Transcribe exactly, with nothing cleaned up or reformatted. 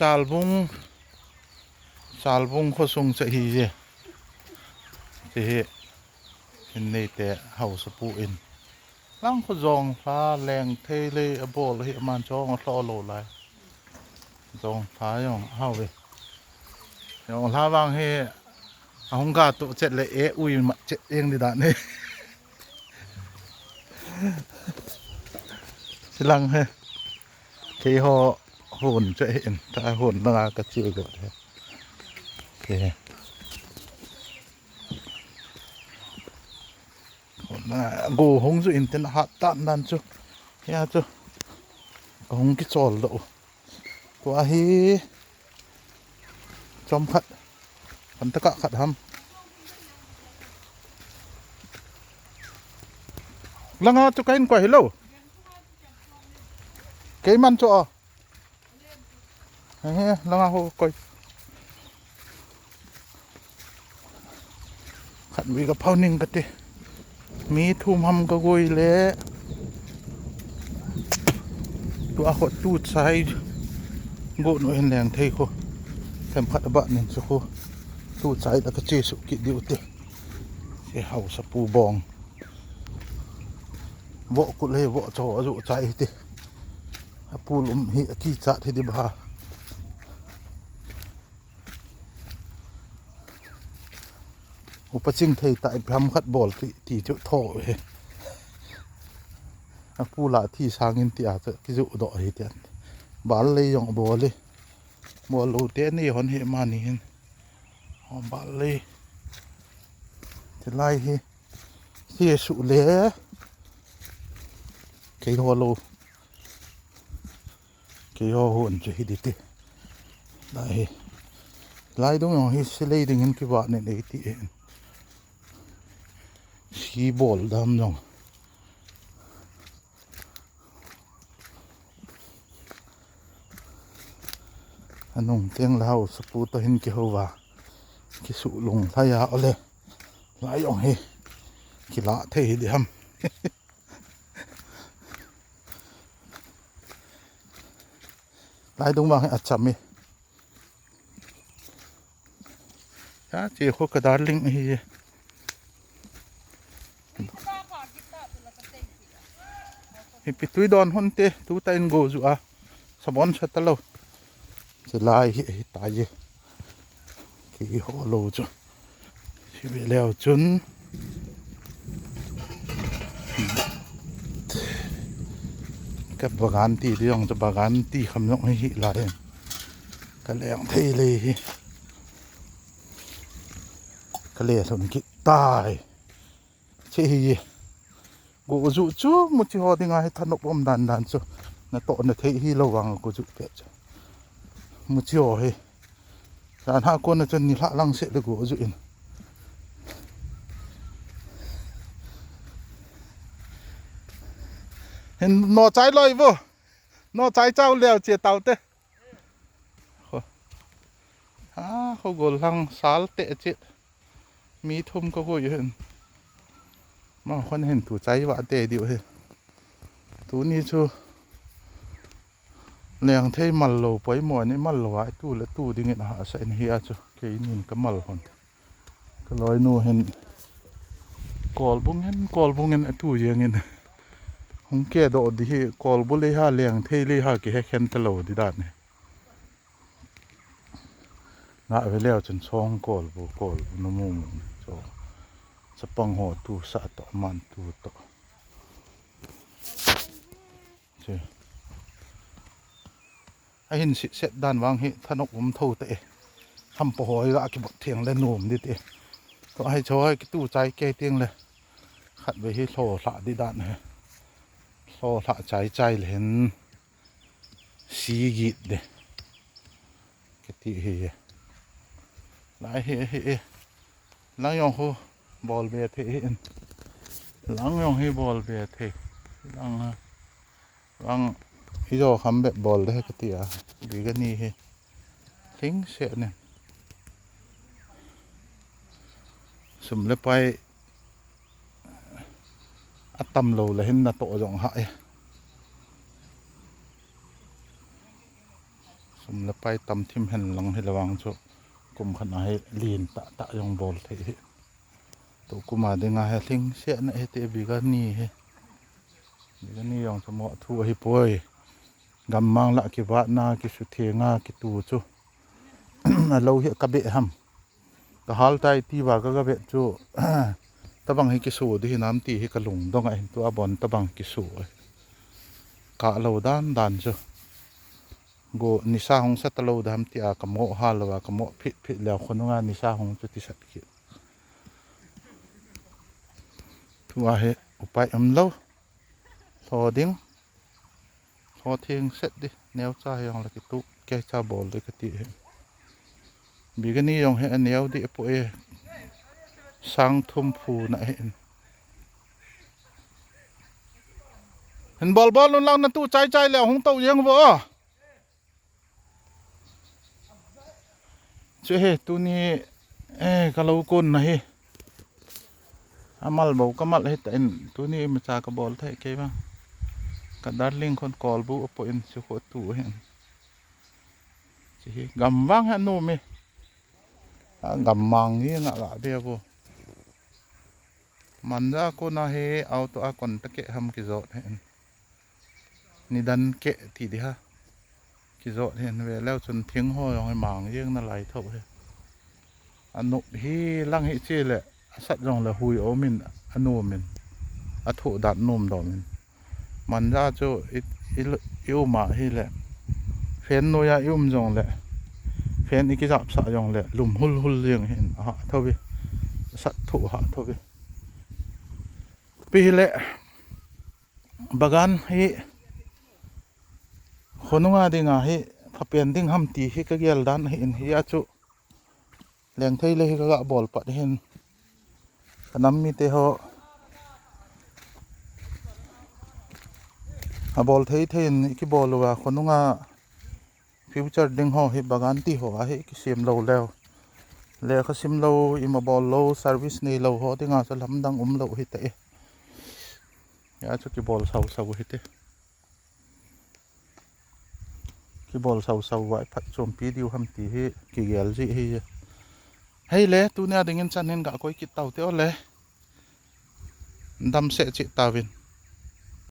Chalbung, Chalbung khosung che hi je. Che hi, in nei te hausa pu in. Lang khu jong hla leng thei lei a bol hi man jong a hlo lo lai. Jong hla jong hau ve. Jong hla vang hi a hung ga to chet le e ui ma chet eng di dan he. Silang he. Kei ho hun che in ta hun na ka chi go he. Kei. Go hung ju in ten hat tan dan chu. Hia chu. Ka hung ki chol do. Tua hi. Chom khat. Kan taka khat ham. Langa chu kain kwa hilo. Keiman chu a. He, langa ho koi. Khat vi ka phau ning ka ti. Mi thum ham ka goi le. Tu a ho tu chai. Go no hin leng thei kho. Them khat ba nin chu kho. Tu chai da ka che su ki diu ti. Se hausa pu bong. Vo kul he vo cho a ju chai ti. A pul um hi a ki chat hi di ba. Upa ching thei ta i pham khat bol ti, ti chu tho he. A pula thi sangin ti a chu ki ju do hi ti an. Bal lei jong bol le. Bol lo te ni hon he ma ni hin. Hon bal lei. Te lai hi. Hi su le. Kei ho lo. Kei ho hon chu hi di ti. Lai hi. Lai dung jong hi silei ding hin ki va nen ei ti en. Si bol dam jong. Anung teng la hausa pu to hin ki ho va. Ki su lung lai a ole. Lai jong hi. Ki la thei hi di ham. Lai dung vang hi a cham e. Ya, che kho ka darling hi. Hi pi tui don hon te, tu ta in go ju a. Sabon sa ta lo. Che lai hi, hi ta ye. Kei ho lo chu. Hi ve leo chun. Ka bagan ti di jong chu bagan ti kham jong hi lai. Ka leng thei le hi. Ka le lhun kit tai. Che hi. Go ju chu mu chi ho dinga hi thanop um dan dan chu. Na to na thei hi lo vang go ju pe chu. Mu chi ho hi. Jan ha kon na chun ni hla lang se le go ju in. Hin no chai loi vo. No chai chau leo che tau te. Kho. Ha, kho gol hlang sal te che. Mi thum ka goi hin. Ma khon hin tu chai va te diu hi. Tu ni chu. Leng thei mal lo poimo ni mal lo a tu le tu ding in a hahsa in hi a chu. Kei nin ka mal hon. Ka loi nu hin. Kolbung hin, kolbung hin a tu jeng in. Hung ke do di hi, kolbu le ha leng thei le ha ki he khen ta lo di dan hi. Nga ve leo chun chong kolbu, kolbu nu mu mu. Cho. Chapang ho tu sa to, man tu to. Che. A hin sit set dan vang hi thanop um tho te. Hampa hoi la ki bot theng le nom di te. To hai cho hai ki tu chai ke tiang le. Khat ve hi hlo hla di dan he. Hlo hla chai chai le hin. Si git de. Ka ti hi. Lai hi hi. Lang jong hu bol be thei hi in. Lang jong hi bol be thei. Lang ha. Lang hi jo kham be bol de ka ti a. Bi ka ni hi. Thing se ne. Sum le pai a tam lo le hin na to jong ha e. Kum le pai tam thim hen lang hi lawang chu kum khat a hi lin tah tah jong bol thei hi. Tu kum a dinga hi lhingsetna hi ti biga ni hi. Biga ni jong chu mo thu ahi poi. Gammang lah kivatna, kisuthenga, kitu chu. A lo hi ka beh ham. Ka hal tai ti va ka ga vet chu. Tabang hi kisu di hinam ti hi ka lungdong a hin tu a bon tabang kisu. Ka lo dan dan chu. Go nisa hung sat lo dam ti a ka mo hal lo a ka mo phit phit le khonunga nisa hung chu ti sat ki. Tu a hi upai um lo. Tho ding. Tho thing set di. Neo cha hi jong la kitu. Ke cha bol di ka ti hi. Biga ni jong hi a neo di po e. Sang thum phu na hi. Hin bol bol nun lang na tu chai chai le hung to jeng vo. Chu he tuni eh ka lo kon na hi. Amal bo ka mal hi ta in tuni ma cha ka bol thei ke ba. Ka darling khon kol bu po in chu kho tu hi. Chi hi gam vang ha nu mi. A gam mang ni nga ga be bo. Manja kona hi auto a kon ta ke ham kijot hi. Nidan ke ti di ha. Kijot hi ve leu chun thing ho jong hi mang jeng na lai tho hi. Anup hi lang hi chi le asat jong le hui o min anu min. A thu dat num do min. Manja chu i, i, i um a hi le. Fan noi a i um jong le. Fan i kijap sa jong le. Lum hul hul jeng hin. Aha, thovi. Sat thu ha thovi. Pi hi le. Bagan hi. Khonunga dinga hi. Phapen ding ham ti hi ka gel dan hi in hi a chu. Leng thei le hi ka ga bol pat hin. Ka nam mite ho. A bol thei thei in i kibol uva khonunga future ding ho hi bagan ti ho a hi kisim lo leu. Le ka sim lo i ma bol lo service nei lo ho dinga sa lamdang um lo hi te. Ya chu kibol sau sau hi te. Kibol sau sau vai phat chompi diu ham ti hi kigel ji hi. Hei le, tunia dingin chan hin ga koi kit tau te o le. Dam se chi tavin.